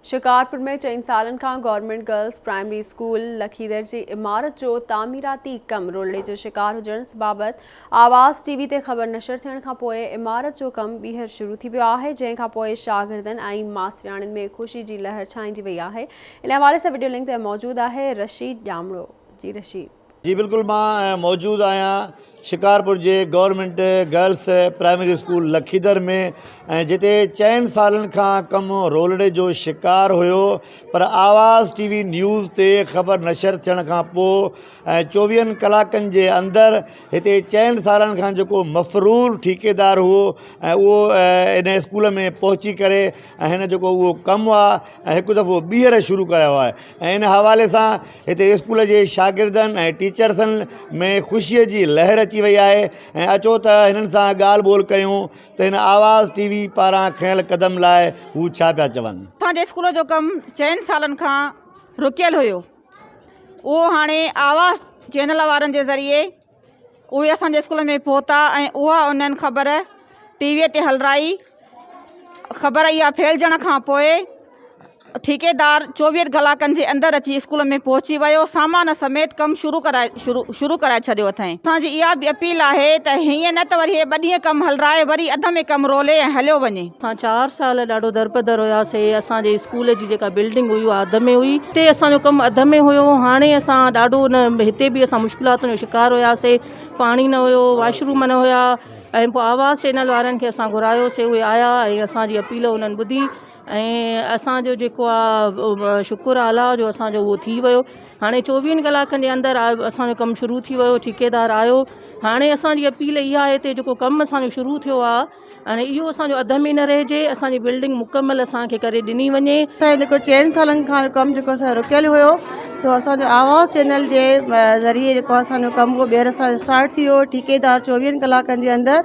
شڪارپور ۾ چئن سالن کان government girls primary school Lakhidar جي عمارت جو تعميراتي ڪم رولڙي جو شڪار هجڻ بابت آواز ٽي وي تي خبر نشر ٿيڻ کانپوء عمارت جو ڪم ٻيهر شروع ٿي ويو آهي جنهن کانپوء شاگردن ۽ ماسترياڻين ۾ خوشي جي لهر ڇانئجي وئي آهي ان حوالي سان وڊيو لنڪ تي موجود آهي رشيد ڄامڙو جي رشيد. جي بلڪل مان موجود آهيان شڪارپور جي government girls primary school Lakhidar ۾ ۽ جتي چئن سالن کان ڪم رولڙي جو شڪار هيو پر آواز ٽي وي نيوز تي خبر نشر ٿيڻ کان پوء ۽ چوويهن ڪلاڪن جي اندر هتي چئن سالن کان جيڪو مفرور ٺيڪيدار هو ۽ اهو ان اسڪول ۾ پهچي ڪري ۽ هن جيڪو اهو ڪم آهي ۽ هڪ دفعو ٻيهر شروع ڪيو آهي ۽ ان حوالي سان هتي اسڪول جي شاگردن ۽ ٽيچرسن ۾ خوشي جي لهر اچي وئي آهي ۽ اچو ته هنن سان ڳالهه ٻولهه ڪيون ته هن آواز ٽي وي پاران کنيل قدم لاء هو ڇا پيا چون. اسان جي اسڪول جو ڪم چئن سالن کان رڪيل هيو اهو هاڻي آواز چينل وارن جي ذريعي اهي اسان جي اسڪول ۾ پهتا ۽ اها انهن خبر ٽي ويء تي هلرائي. خبر اها ڦهلجڻ کان پوء ٺيڪيدار چوويهن ڪلاڪن جي اندر اچي اسڪول ۾ پهچي ويو سامان سميت ڪم شروع ڪرائي شروع ڪرائي ڇڏيو اٿائين. اسان جي اها به اپيل آهي ته هيئن نه ته وري هي ٻه ڏينهن ڪم هلرائي وري اڌ ۾ ڪم رولي ۽ هليو وڃي. اسان چار سال ڏاڍو درپدر هياسي اسان جي اسڪول جي جيڪا بلڊنگ هئي اها اڌ ۾ هئي هتي اسان جو ڪم اڌ ۾ هيو هاڻي اسان ڏاڍو ان هتي به اسان مشڪلاتن جو شڪار هياسي پاڻي نه هيو واش روم نه هيا ۽ پوء آواز چينل وارن کي اسان گهرايوسي اهي آيا ۽ اسان جي اپيل انهن ٻڌي ۽ اسان جو جيڪو آ شڪر آ الله جو اسان جو اهو ٿي ويو هاڻي چوويهن ڪلاڪن جي اندر اسان جو ڪم شروع ٿي ويو ٺيڪيدار آيو هاڻي اسان جي اپيل اها آهي هتي جيڪو ڪم اسان جو شروع ٿيو آ هاڻي اهو اسان جو اڌ ۾ نه رهجي اسان جي بلڊنگ مڪمل اسان کي ڪري ڏني وڃي. اسان جو جيڪو چئن سالن کان ڪم جيڪو اسان جو رڪيل هيو سو اسان جو آواز چينل جي ذريعي جيڪو اسان جو ڪم اهو ٻيهر اسان جو اسٽارٽ ٿي ويو ٺيڪيدار چوويهن ڪلاڪن جي اندر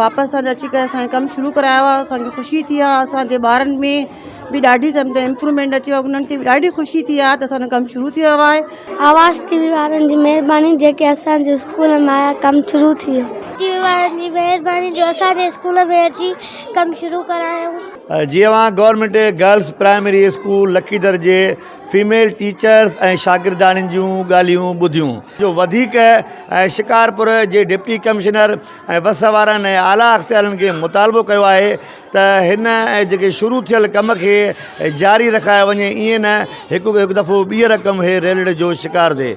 واپس اسان جو اچي ڪري اسان جو ڪم شروع ڪرايو آهي اسان کي خوشي ٿي آهي اسان جي ٻارن ۾ به ڏاڍي سمجهه امپرومينٽ اچي ويو آهي انهن کي به ڏاڍي خوشي ٿي آهي ته اسان جو ڪم شروع ٿي ويو آهي. آواز ٽي وي وارن جي مهرباني جيڪي اسان جي اسڪول ۾ آيا ڪم شروع ٿي ويو. ٽي وي وارن جي مهرباني جو اسان جي اسڪول ۾ اچي ڪم شروع ڪرايائون. جي اوهان government girls primary school Lakhidar جي فيميل ٽيچرس ۽ شاگردياڻين جون ڳالهيون ٻڌيون. جو وڌيڪ شڪارپور جي ڊپٽي ڪمشنر ۽ وس وارن ۽ اعليٰ اختيارين کي مطالبو ڪيو آهي ته هن جيڪي شروع ٿيل ڪم کي جاري رکايو وڃي ائين نه هڪ هڪ دفعو ٻيهر ڪم هي ريلڙي جو شڪار ٿئي.